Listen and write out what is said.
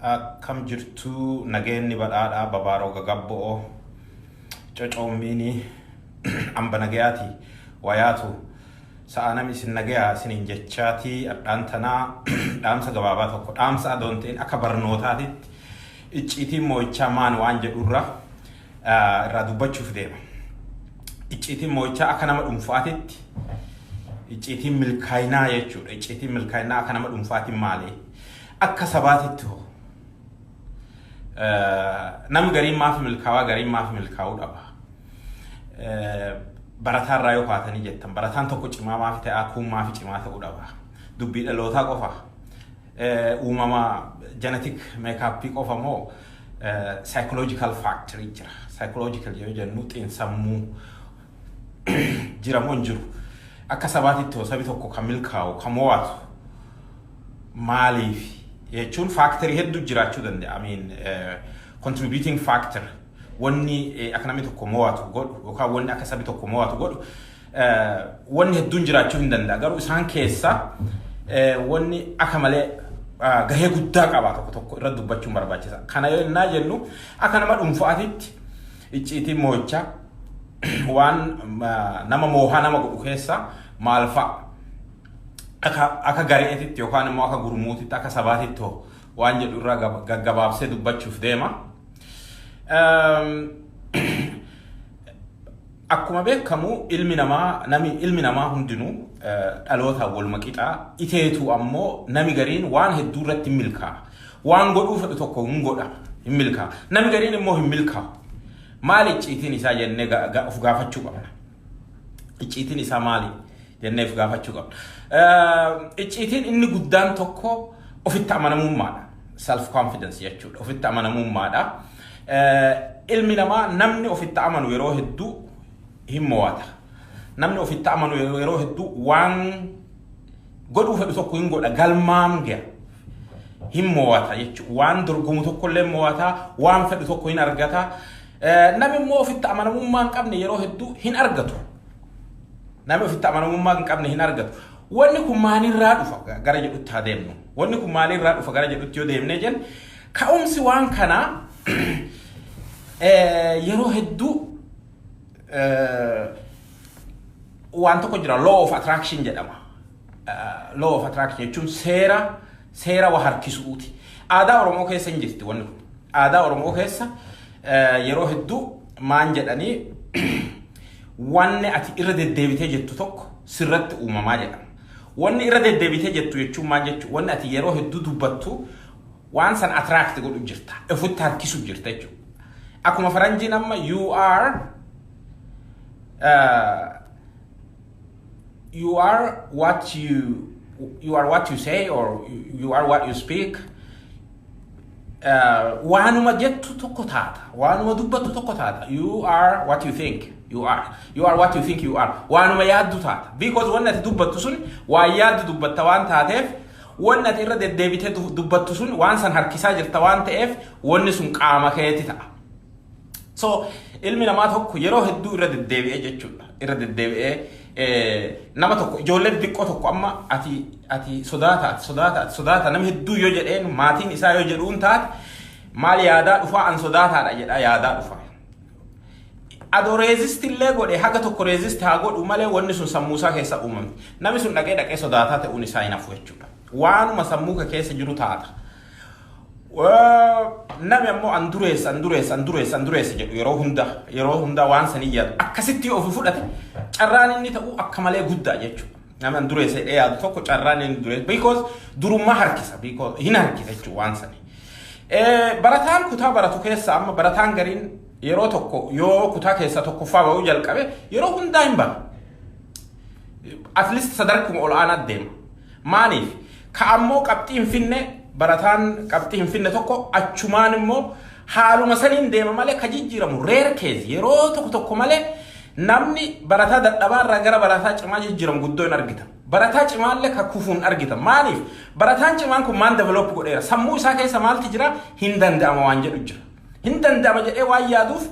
Akkam jirtuu? Nageenyi badhaadhaa, babaaroo, gagabbo'oo, cocoommiinii, hamba nagayaati wayaatu sa'a namni isin nagayaa isiniin jechaatii. Adhaan tanaa dhaamsa gabaabaa tokko, dhaamsa adoon ta'in akka barnootaatitti, icciitiin moo'ichaa maan waan jedhurra irraa dubbachuuf deema. Icciitiin moo'ichaa akka nama dhuunfaatitti, icciitiin milkaa'inaa jechuudha. Icciitiin milkaa'inaa akka nama dhuunfaatiin maali? Akka sabaatitti hoo? Namni gariin maaf milkaa'aa, gariin maaf milkaa'uu dhaba? Barataarraa yoo kaatanii jettan, barataan tokko cimaa maaf ta'aa, kuun maaf cimaa ta'uu dhaba? Dubbii dhalootaa qofa? Uumama genetic makeup qofa moo psychological factor jira? Psychological yoo jennu xiinsammuu jira moo hin jiru? Akka sabaatitti hoo, sabi tokko kan milkaa'u, kan mo'atu maaliif jechuun factorii hedduu jiraachuu danda'a. I mean, contributing factor, wanni akka namni tokko mo'atu godhu yookaan wanni akka sabi tokko mo'atu godhu wanni hedduun jiraachuu hin danda'a. Garuu isaan keessa wanni akka malee gahee guddaa qaba tokko tokko irra dubbachuun barbaachisa. Kana yoo innaa jennu, akka nama dhuunfaatitti icciitiin mo'ichaa, waan nama moohaa nama godhu keessa maal fa'a? Akka gareetitti yookaan immoo akka gurmuutitti, akka sabaatitti hoo waan jedhu irraa gaggabaabsee dubbachuuf deema. Akkuma beekamu, ilmi namaa, nami ilmi namaa hundinuu dhalootaan waluma qixaa iteetu. Ammoo nami gariin waan hedduu irratti hin milkaa'a. Waan godhuu fedhu tokko hin godha, hin milkaa'a. Nami gariin immoo hin milkaa'u. Maali icciitiin isaa jennee of gaafachuu qabna. Icciitiin isaa maali jennee of gaafachuu qabna. Icciitiin inni guddaan tokko ofitti amanamummaadha. Self confidence jechuudha. Ofitti amanamummaadha. Ilmi namaa, namni ofitti amanu yeroo hedduu hin mo'ata. Namni ofitti amanu yeroo hedduu waan godhuu fedhu tokko hin godha, galmaan ga'a. Hin mo'ata jechuudha. Waan dorgomu tokkollee mo'ata, waan fedhu tokko hin argata. Namni immoo ofitti amanamummaa hin qabne yeroo hedduu hin argatu. Namni ofitti amanamummaa hin qabne hin argatu. Wanni kun maalirraa dhufa gara jedhutti haa deemnu. Wanni kun maalirraa dhufa gara jedhutti yoo deemnee jenne, ka'umsi waan kanaa yeroo hedduu waan tokko jira, law of attraction jedhama. Law of attraction jechuun seera waa harkisuuti. Aadaa Oromoo keessa hin jirti wanni kun. Aadaa Oromoo keessa yeroo hedduu maan jedhanii, wanni ati irra deddeebitee jettu tokko sirratti uumamaa jedhama. Wanni irra deddeebitee jettu jechuun maal jechuudha? Wanni ati yeroo hedduu dubbattu waan san attract godhu jirta. Ofitti harkisu jirta jechuudha. Akkuma faranjiin amma you are what you say or you are what you speak. Waanuma jettu tokko taata. Waanuma dubbattu tokko taata. You are what you think you are. You are what you think you are. Waanuma yaaddu taata. Because wanni ati dubbattu sun waan yaaddu dubbatta waan taateef, wanni ati irra deddeebitee dubbattu sun waan san harkisaa jirta waan ta'eef, wanni sun qaama keeti ta'a. So ilmi namaa tokko yeroo hedduu irra deddeebi'ee jechuudha. Irra deddeebi'ee nama tokko, ijoollee xixiqqoo tokko amma ati sodaata, ati sodaata, ati sodaata namni hedduu yoo jedheen, maatiin isaa yoo jedhuun taate, maal yaadaa dhufaa? An sodaataadha jedha yaadaa dhufa. Adoo resist illee godhe, haga tokko resist haa godhu malee, wanni sun sammuu isaa keessa uumamti. Namni sun dhaqee dhaqee sodaataa ta'uun isaa hin hafu jechuudha. Waanuma sammuu kee keessa jiru taata. Namni ammoo an dureessa, an dureessa, an dureessa, an dureessa jedhu, yeroo hunda waan sanii yaadu, akkasitti yoo ofi fudhate, carraan inni ta'u akka malee guddaa jechuudha. Namni an dureessa jedhee yaadu tokko carraan inni dureessa, because durummaa harkisa, because hin harkisa jechuudha waan sanii. Barataan kutaa baratu keessa amma barataan gariin yeroo tokko yoo kutaa keessa tokkoffaa bahuu jalqabe, yeroo hundaa hin baha. At least sadarkuma ol aanaa deema. Maaliif? Ka ammoo qabxii hin finne, barataan qabxii hin finne tokko achumaan immoo haaluma saniin deema malee, ka jijjiiramu rare case, yeroo tokko tokko malee, namni barataa dadhabaa irraa gara barataa cimaa jijjiiramu guddoo hin argita. Barataa cimaallee ka kufuun argita. Maaliif? Barataan cimaan kun maan develop godheera? Sammuu isaa keessa maalti jira? Hin danda'ama waan jedhu jira. Hin danda'ama jedhee waan yaaduuf